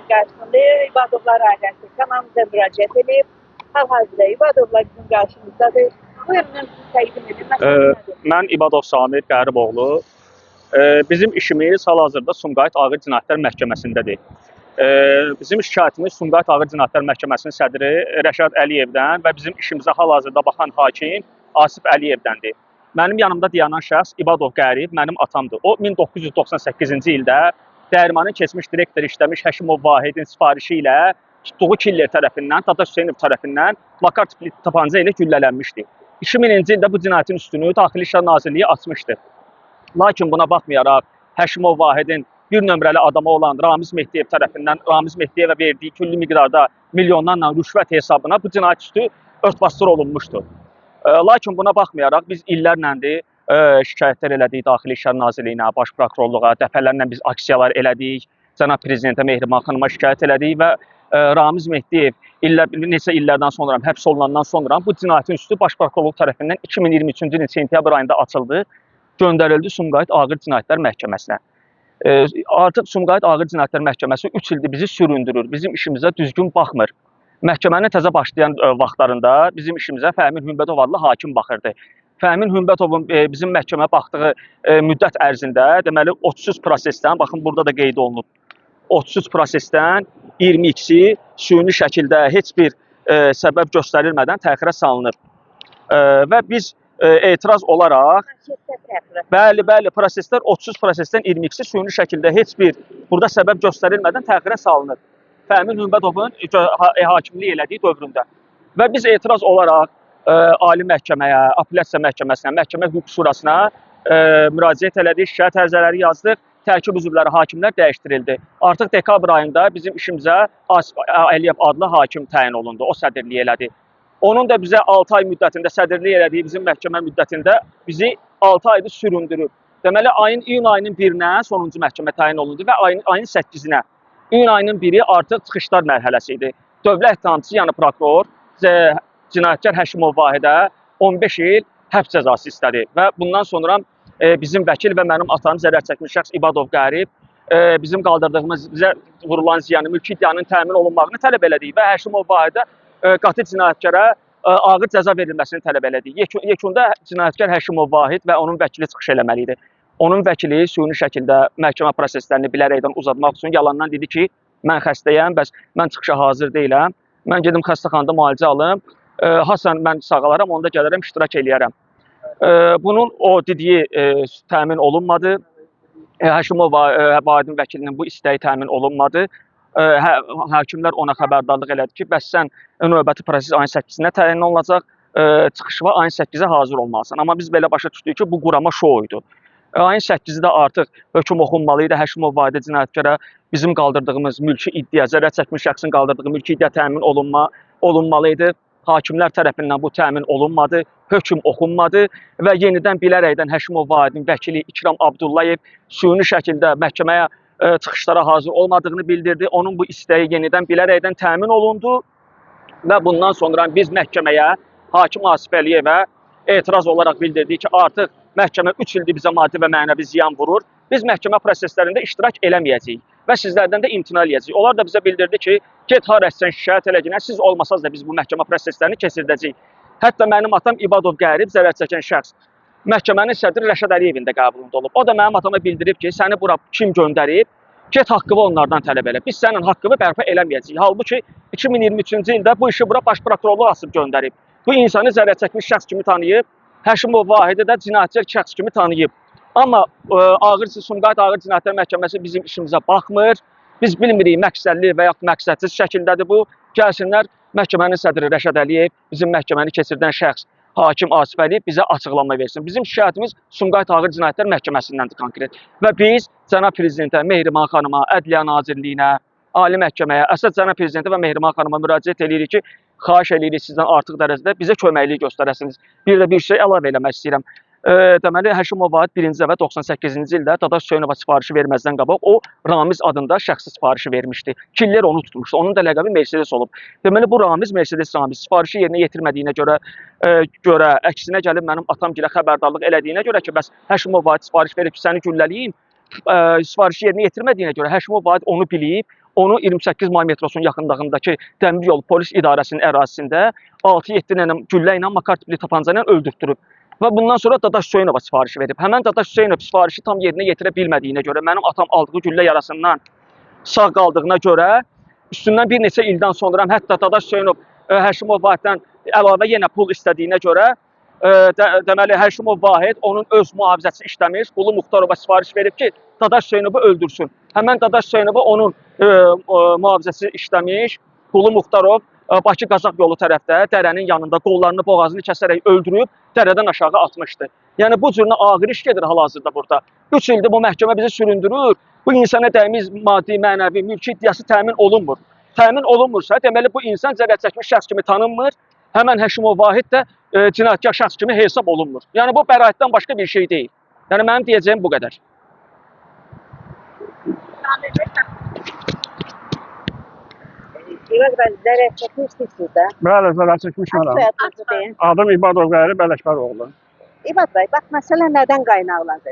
qarşısındayıq. İbadovlar ailəsi kanalımıza müraciət edib. Hal-hazırda İbadovlar bizim qarşımızdadır. Buyurun, sizi təqdim edin. Məsələ? Mən İbadov Samir Qəriboğlu. Bizim işimiz hal-hazırda Sumqayıt Ağır Cinayətlər Məhkəməsindədir. Bizim şikayətimiz Sumqayıt Ağır Cinayətlər Məhkəməsinin sədri Rəşad Əliyevdən və bizim işimizə hal-hazırda baxan hakim Asif Əliyevdəndir. Mənim yanımda dayanan şəxs İbadov Qərib mənim atamdır. O 1998-ci ildə dəyirmanın keçmiş direktoru işləmiş Həşimov Vahidin sifarişi ilə tutduğu killer tərəfindən, Dadaş Hüseynov tərəfindən Makar tipli tapanca ilə güllələnmişdi. 2000-ci ildə bu cinayətin üstünü Daxili İşlər Nazirliyi açmışdı. Lakin buna baxmayaraq Həşimov Vahidin bir nömrəli adamı olan Ramiz Mehdiyev tərəfindən Ramiz Mehdiyevə verdiyi külli miqdarda milyonlarla rüşvət hesabına bu cinayət üstü örtbasdır olunmuşdu. Lakin buna baxmayaraq biz illərləndir şikayətlər elədik Daxili İşlər Nazirliyinə, Baş Prokurorluğa, dəfələrlə biz aksiyalar elədik, cənab prezidentə Mehriban xanıma şikayət elədik və Ramiz Mehdiyev neçə illərdən sonra, həbs olunandan sonra bu cinayətin üstü Baş Prokurorluq tərəfindən 2023-cü ilin sentyabr ayında açıldı, göndərildi Sumqayıt Ağır Cinayətlər Məhkəməsinə. Artıq Sumqayıt Ağır Cinayətlər Məhkəməsi 3 ildir bizi süründürür, bizim işimizə düzgün baxmır. Məhkəmənin təzə başlayan vaxtlarında bizim işimizə Fəhmin Hümbətov adlı hakim baxırdı. Fəhmin Hümbətovun bizim məhkəməyə baxdığı müddət ərzində, deməli 33 prosesdən, baxın burada da qeyd olunub, 33 prosesdən 22-si süni şəkildə heç bir səbəb göstərilmədən təxirə salınır. Və biz etiraz olaraq, bəli, bəli, proseslər 33 prosesdən 22-si süni şəkildə heç bir burada səbəb göstərilmədən təxirə salınır. Fəhmin Hümbətovun hakimlik elədiyi dövründə. Və biz etiraz olaraq Ali Məhkəməyə, Apellyasiya Məhkəməsinə, Məhkəmə Hüquq Şurasına müraciət elədik, şikayət ərizələri yazdıq, tərkib üzvləri, hakimlər dəyişdirildi. Artıq dekabr ayında bizim işimizə Asif Əliyev adlı hakim təyin olundu, o sədrlik elədi. Onun da bizə 6 ay müddətində sədrlik elədiyi bizim məhkəmə müddətində bizi 6 aydır süründürür. Deməli, iyun ayının 1-nə sonuncu məhkəmə təyin olundu və ayın 8-inə. İyun ayının 1-i artıq çıxışlar mərhələsi idi. Dövlət ittihamçısı, yəni prokuror, cinayətkar Həşimov Vahidə 15 il həbs cəzası istədi və bundan sonra bizim vəkil və mənim atam zərər çəkmiş şəxs İbadov Qərib bizim qaldırdığımız, bizə vurulan ziyanı, mülki iddianın təmin olunmağını tələb elədik və Həşimov Vahidə qatı cinayətkara ağır cəza verilməsini tələb elədik. Yekunda cinayətkar Həşimov Vahid və onun vəkili çıxış eləməli idi. Onun vəkili süni şəkildə məhkəmə proseslərini bilərəkdən uzatmaq üçün yalandan dedi ki, mən xəstəyəm, bəs mən çıxışa hazır deyiləm, mən gedim xəstəxanada müalicə alım, Hasan mən sağalaram, onda gələrəm, iştirak eləyərəm. Bunun o dediyi təmin olunmadı. Həşimov Vahidin vəkilinin bu istəyi təmin olunmadı. Hakimlər ona xəbərdarlıq elədi ki, bəs sən növbəti proses ayın 8-nə təyin olunacaq, çıxışına ayın 8-ə hazır olmalısan. Amma biz belə başa düşdük ki, bu qurama şou idi. Ayın 8-də artıq hökm oxunmalı idi. Həşimov Vahidə cinayətkara bizim qaldırdığımız mülki iddia, zərər çəkmiş şəxsin qaldırdığı mülki iddia təmin olunmalı idi. Hakimlər tərəfindən bu təmin olunmadı, hökm oxunmadı və yenidən bilərəkdən Həşimov Vahidin vəkili İkram Abdullayev süni şəkildə məhkəməyə çıxışlara hazır olmadığını bildirdi. Onun bu istəyi yenidən bilərəkdən təmin olundu və bundan sonra biz məhkəməyə hakim Asif Əliyevə etiraz olaraq bildirdik ki, artıq məhkəmə 3 ildir bizə maddi və mənəvi ziyan vurur. Biz məhkəmə proseslərində iştirak eləməyəcəyik və sizlərdən də imtina eləyəcəyik. Onlar da bizə bildirdi ki, get hara sən şikayət eləginə, siz olmasanız da biz bu məhkəmə proseslərini keçirdəcəyik. Hətta mənim atam İbadov Qərib, zərər çəkən şəxs, məhkəmənin sədri Rəşad Əliyevin də qəbulunda olub. O da mənim atama bildirib ki, səni bura kim göndərib, get haqqını onlardan tələb elə. Biz sənin haqqını bərpa eləməyəcəyik. Halbuki 2023-cü ildə bu işi bura Baş Prokurorluq asıb göndərib. Bu insanı zərər çəkmiş şəxs kimi tanıyıb, Həşimov Vahidi də cinayətkar şəxs kimi tanıyıb. Amma Sumqayıt Ağır Cinayətlər Məhkəməsi bizim işimizə baxmır. Biz bilmirik məqsədli və yaxud məqsədsiz şəkildədir bu. Gəlsinlər məhkəmənin sədri Rəşad Əliyev, bizim məhkəməni keçirdən şəxs hakim Asif Əliyev bizə açıqlama versin. Bizim şikayətimiz Sumqayıt Ağır Cinayətlər Məhkəməsindəndir konkret. Və biz cənab prezidentə, Mehriban xanıma, Ədliyyə Nazirliyinə, Ali Məhkəməyə, əsas cənab prezidentə və Mehriban xanıma müraciət eləyirik ki, xahiş eləyirik sizdən artıq dərəcədə bizə köməklik göstərəsiniz. Bir də bir şey əlavə eləmək istəyirəm. Deməli, Həşimov Vahid birinci dəfə 98-ci ildə Dadaş Hüseynova sifarişi verməzdən qabaq o Ramiz adında şəxsi sifarişi vermişdi. Killer onu tutmuşdu. Onun da ləqəbi Mercedes olub. Deməli, bu Ramiz, Mercedes Ramiz sifarişi yerinə yetirmədiyinə görə əksinə gəlib mənim atamgilə xəbərdarlıq elədiyinə görə ki, bəs Həşimov Vahid sifariş verib ki, səni gülləliyim, sifarişi yerinə yetirmədiyinə görə Həşimov Vahid onu bilib, Onu 28 may metrosunun yaxınlığındakı dəmir yolu polis idarəsinin ərazisində 6-7 dənə güllə ilə makar tipli tapanca ilə öldürtdürüb. Və bundan sonra Dadaş Hüseynova sifariş verib. Həmən Dadaş Hüseynov sifarişi tam yerinə yetirə bilmədiyinə görə, mənim atam aldığı güllə yarasından sağ qaldığına görə, üstündən bir neçə ildən sonra hətta Dadaş Hüseynov Həşimov Vahiddən əlavə yenə pul istədiyinə görə, deməli Həşimov Vahid onun öz mühafizəçisi işləmiş, Qulu Muxtarova sifariş verib ki, Dadaş Hüseynovu öldürsün. Həmən Dadaş Hüseynovu onun mühafizəçisi işləmiş, Qulu Muxtarov Bakı-Qazax yolu tərəfdə dərənin yanında qollarını, boğazını kəsərək öldürüb dərədən aşağı atmışdı. Yəni bu cür ağır iş gedir hal-hazırda burada. 3 ildir bu məhkəmə bizi süründürür. Bu insana dəymiş maddi, mənəvi, mülki iddiası təmin olunmur. Təmin olunmursa, deməli bu insan zərər çəkmiş şəxs kimi tanınmır. Həmən Həşimov Vahid də cinayətkar şəxs kimi hesab olunmur. Yəni bu bəraətdən başqa bir şey deyil. Yəni mənim deyəcəyim bu qədər. İbad bəy, zərər çəkmişsiniz siz də. Bəli, zərər çəkmişəm. Soyadınızı deyin. Adım İbadov Qərib Ələkbəroğlu. İbad bəy, bax məsələ nədən qaynaqlandı?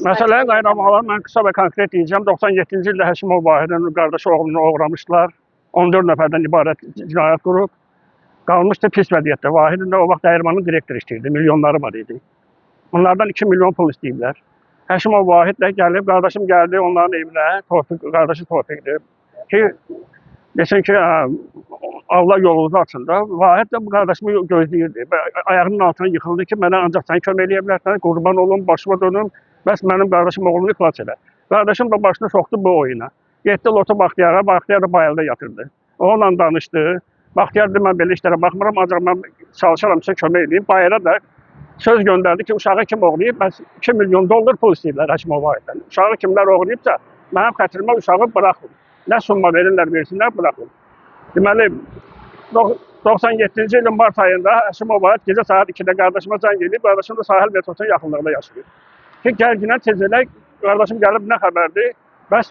Məsələnin qaynaqları mən qısa və konkret deyəcəm. 97-ci ildə Həşimov Vahidin qardaşı oğlunu oğramışdılar. 14 nəfərdən ibarət cinayət qrup. Qalmışdı pis vəziyyətdə. Vahidin də o vaxt dəyirmanın direktoru işləyirdi. Milyonları var idi. Onlardan 2 milyon pul istəyiblər. Həşimov Vahid də gəlib, qardaşım gəldi onların evinə, Tofiq, qardaşı Tofiqdir. Ki, desin ki, Allah yolunuzu açın da. Vahid də bu qardaşımı gözləyirdi. Ayağının altına yıxıldı ki, mənə ancaq sən kömək eləyə bilərsən, qurban olum, başıma dönüm, bəs mənim qardaşım oğlunu xilas elə. Qardaşım da başını soxdu bu oyuna. Getdi lotu Baxtiyara, Baxtiyar da bayılda yatırdı. Onunla danışdı. Baxtiyar dedi, mən belə işlərə baxmıram, ancaq mən çalışaram sizə kömək eləyim. Bayıra da söz göndərdi ki, uşağı kim oğrayıb, bəs 2 milyon dollar pul istəyirlər Həşimov Vahiddən. Uşağı kimlər oğrayıbsa, mənim xətrimə uşağı buraxın. Nə summa verirlər, versinlər, buraxın. Deməli, 97-ci ilin mart ayında Həşimov Vahid gecə saat 2-də qardaşıma zəng eləyib, qardaşım da sahil metrosunun yaxınlığında yaşayır. Ki, gəlginə tez elə, qardaşım gəlib nə xəbərdir? Bəs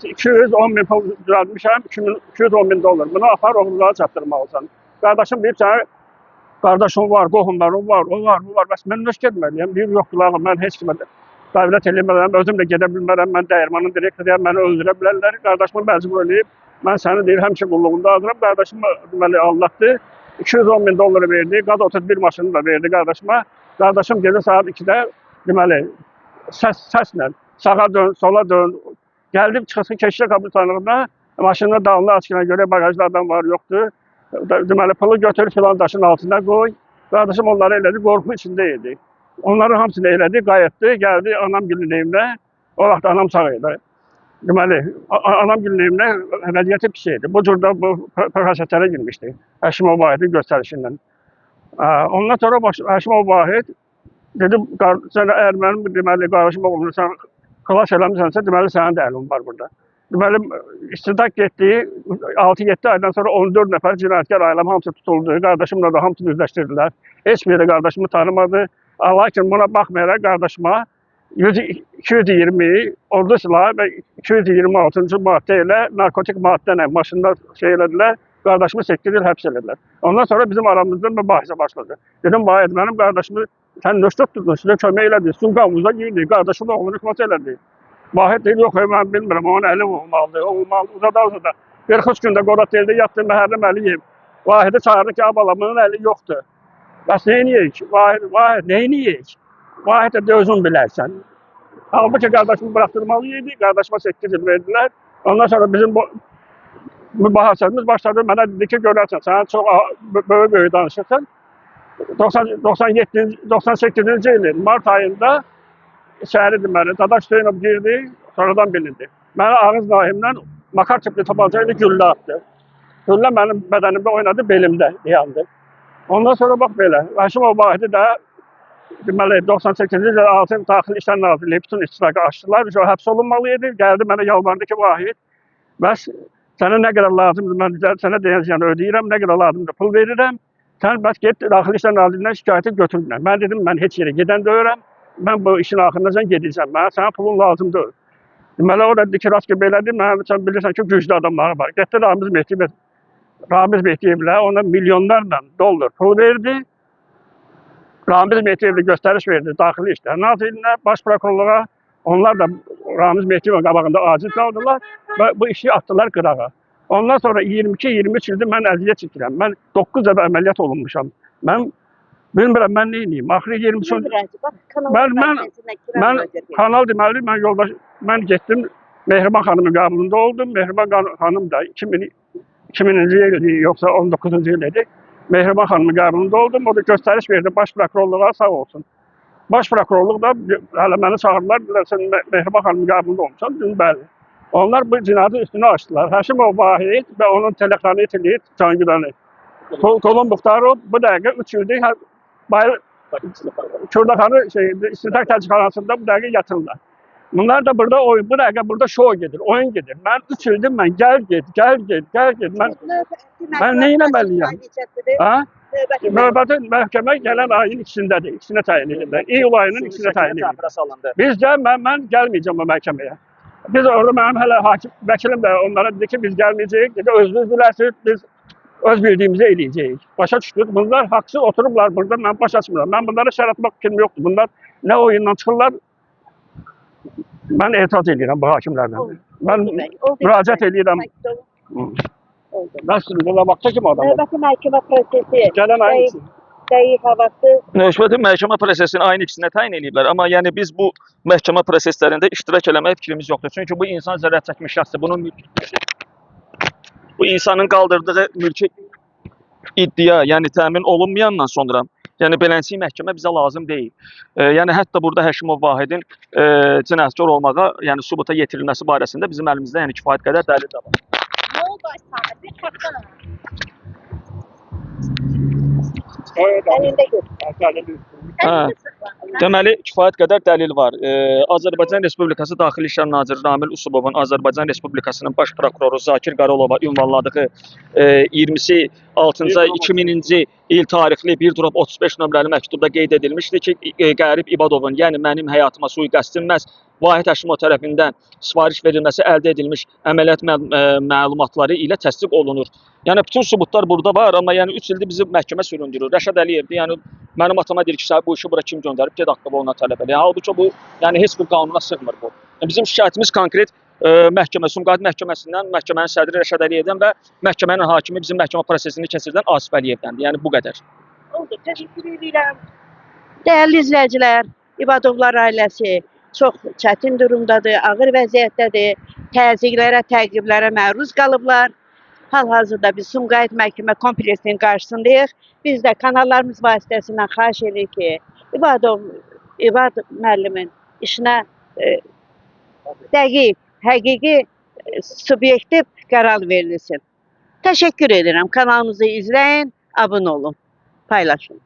210 min pul düzəltmişəm, 210 min dollar. Bunu apar oğullara çatdırmalısan. Qardaşım deyib sənə, qardaşım var, qohumlarım var, o var, bu var. Bəs mən nöş getməliyəm? Deyir, yox, qulağım, mən heç kimə dəvət eləmərəm, özüm də gedə bilmərəm, mən dəyirmanın direktoruyam, məni öldürə bilərlər. Qardaşımı məcbur eləyib, mən səni deyir, həmişə qulluğunda hazıram. Qardaşım deməli aldatdı, 210 min dolları verdi, qaz 31 maşını da verdi qardaşıma. Qardaşım gecə saat 2-də deməli səslə sağa dön, sola dön. Gəldim çıxısı Keşişə qəbirstanlığına, maşının dalını açqına görə bagajda adam var, yoxdur. Deməli pulu götür filan daşın altına qoy. Qardaşım onları elədi, qorxu içində idi. Onların hamısını elədi, qayıtdı, gəldi anam gülün evinə. O vaxt anam sağ idi. Deməli, anam gülün evinə vəziyyəti pis idi. Bu cür də bu proses-lərə girmişdi Həşimov Vahidin göstərişindən. Ondan sonra Həşimov Vahid dedi, sən əgər mənim deməli, qardaşım oğlunu sən xilas eləmisənsə, deməli sənin də əlin var burada. Deməli, istintaq getdi, 6-7 aydan sonra 14 nəfər cinayətkar ailəm hamısı tutuldu. Qardaşımla da hamısını üzləşdirdilər. Heç biri qardaşımı tanımadı. Lakin buna baxmayaraq qardaşıma 220 ordu silahı və 226-cı maddə ilə narkotik maddə ilə maşında şey elədilər. Qardaşımı 8 il həbs elədilər. Ondan sonra bizim aramızda mübahisə başladı. Dedim, Vahid, mənim qardaşımı sən nöştə tutdun, sizə kömək elədi, su qamuza girdi, qardaşımın oğlunu xilas elədi. Vahid deyir, yox, mən bilmirəm, onun əli olmalıdır, olmalı, uzada uzada. Bir xoş gündə Qorateldə yatdı Məhərrəm Əliyev. Vahidi çağırdı ki, bala, bunun əli yoxdur. Bəs neyniyik? Vahid, neyniyik? Vahid də özün bilərsən. Halbuki qardaşımı buraxdırmalı idi, qardaşıma 8 il verdilər. Ondan sonra bizim bu mübahisəmiz başladı. Mənə dedi ki, görərsən, sən çox böyük-böyük danışırsan. 98-ci ilin mart ayında içəri deməli, Dadaş Hüseynov girdi, sonradan bilindi. Mənə ağız nahimdən makar tipli tabanca ilə güllə atdı. Güllə mənim bədənimdə oynadı, belimdə yandı. Ondan sonra bax belə, Həşimov Vahidi də deməli, 98-ci ildə 6 Daxili İşlər Nazirliyi bütün istinaqı açdılar. O həbs olunmalı idi. Gəldi mənə yalvardı ki, Vahid, bəs sənə nə qədər lazımdır, mən sənə deyən ziyanı ödəyirəm, nə qədər lazımdır pul verirəm. Sən bəs get Daxili İşlər Nazirliyindən şikayəti götürmə. Mən dedim, mən heç yerə gedən deyirəm. Mən bu işin axırına gedəcəm. Mənə sənin pulun lazımdır. Deməli, o da dedi ki, rast ki, belədir. Mən, sən bilirsən ki, güclü adamları var. Getdi Ramiz Mehdiyev, Ramiz Mehdiyevlə ona milyonlarla dollar pul verdi. Ramiz Mehdiyevlə göstəriş verdi Daxili İşlər Nazirliyinə, Baş Prokurorluğa. Onlar da Ramiz Mehdiyevin qabağında aciz qaldılar və bu işi atdılar qırağa. Ondan sonra 22-23 ildir mən əziyyət çəkirəm. Mən 9 dəfə əməliyyat olunmuşam. Mən bilmirəm mən nə edeyim. Axırı 23 Mən kanal deməli mən yoldaş mən getdim Mehriban xanımın qəbulunda oldum. Mehriban xanım da 2000-ci il idi, yoxsa 19-cu il idi. Mehriban xanımın qəbulunda oldum. O da göstəriş verdi baş prokurorluğa sağ olsun. Baş prokurorluq da hələ məni çağırdılar. Dedilər sən Mehriban xanımın qəbulunda olmusan. Dedim bəli. Onlar bu cinayətin üstünü açdılar. Həşimov Vahid və onun telexranitili Cangüdəni. Kolon Muxtarov bu dəqiqə 3 ildir Kürdəxanı İstintaq Təcridxanasında bu dəqiqə yatırlar. Bunlar da burada oyun, bu dəqiqə burada şou gedir, oyun gedir. Mən 3 ildir mən gəl get, gəl get, gəl get. Mən nə etməliyəm? Ha? Növbəti məhkəmə gələn ayın ikisindədir. İkisinə təyin ediblər. İyul ayının ikisinə təyin ediblər. Biz də mən gəlməyəcəm o məhkəməyə. Biz orada mənim hələ hakim vəkilim də onlara dedi ki, biz gəlməyəcəyik. Dedi özünüz bilərsiniz, biz öz bildiyimizi eləyəcəyik. Başa düşdük. Bunlar haqsız oturublar burada. Mən baş açmıram. Mən bunlara şər atmaq fikrim yoxdur. Bunlar nə oyundan çıxırlar. Mən etiraz edirəm bu hakimlərdən. Mən müraciət edirəm. Nasıl buna baxsa kim adam? Növbəti məhkəmə prosesi. Gələn ayın ikisi. Dəqiq havası. Növbəti məhkəmə prosesini ayın ikisinə təyin eləyiblər. Amma yəni biz bu məhkəmə proseslərində iştirak eləmək fikrimiz yoxdur. Çünki bu insan zərər çəkmiş şəxsdir. Bunun bu insanın qaldırdığı mülki iddia, yəni təmin olunmayandan sonra, yəni beləncə məhkəmə bizə lazım deyil. Yəni hətta burada Həşimov Vahidin cinayətkar olmağa, yəni sübuta yetirilməsi barəsində bizim əlimizdə yəni kifayət qədər dəlil də var. Nə oldu Aysamət? Bir xəstə. Əlində götür. Hə. Deməli, kifayət qədər dəlil var. Azərbaycan Respublikası Daxili İşlər Naziri Ramil Usubovun Azərbaycan Respublikasının Baş Prokuroru Zakir Qarolova ünvanladığı 26-cı 2000-ci il tarixli 1/35 nömrəli məktubda qeyd edilmişdi ki, Qərib İbadovun, yəni mənim həyatıma sui-qəsdin məhz Vahid Həşimov tərəfindən sifariş verilməsi əldə edilmiş əməliyyat məlumatları ilə təsdiq olunur. Yəni bütün sübutlar burada var, amma yəni 3 ildir bizi məhkəmə süründürür. Rəşad Əliyevdir, yəni mənim atama deyir ki, sən bu işi bura kim göndərib, get haqqı ondan tələb elə. Yəni, halbuki bu, yəni heç bir qanuna sığmır bu. Yəni, bizim şikayətimiz konkret məhkəmə, Sumqayıt məhkəməsindən, məhkəmənin sədri Rəşad Əliyevdən və məhkəmənin hakimi bizim məhkəmə prosesini keçirdən Asif Əliyevdəndir. Yəni bu qədər. Oldu. Təşəkkür edirəm. Dəyərli izləyicilər, İbadovlar ailəsi çox çətin durumdadır, ağır vəziyyətdədir. Təzyiqlərə, təqiblərə məruz qalıblar. Hal-hazırda biz Sumqayıt Məhkəmə kompleksinin qarşısındayıq. Biz də kanallarımız vasitəsilə xahiş edirik ki, İbad müəllimin işinə dəqiq, həqiqi, subyektiv qərar verilsin. Təşəkkür edirəm. Kanalımızı izləyin, abunə olun, paylaşın.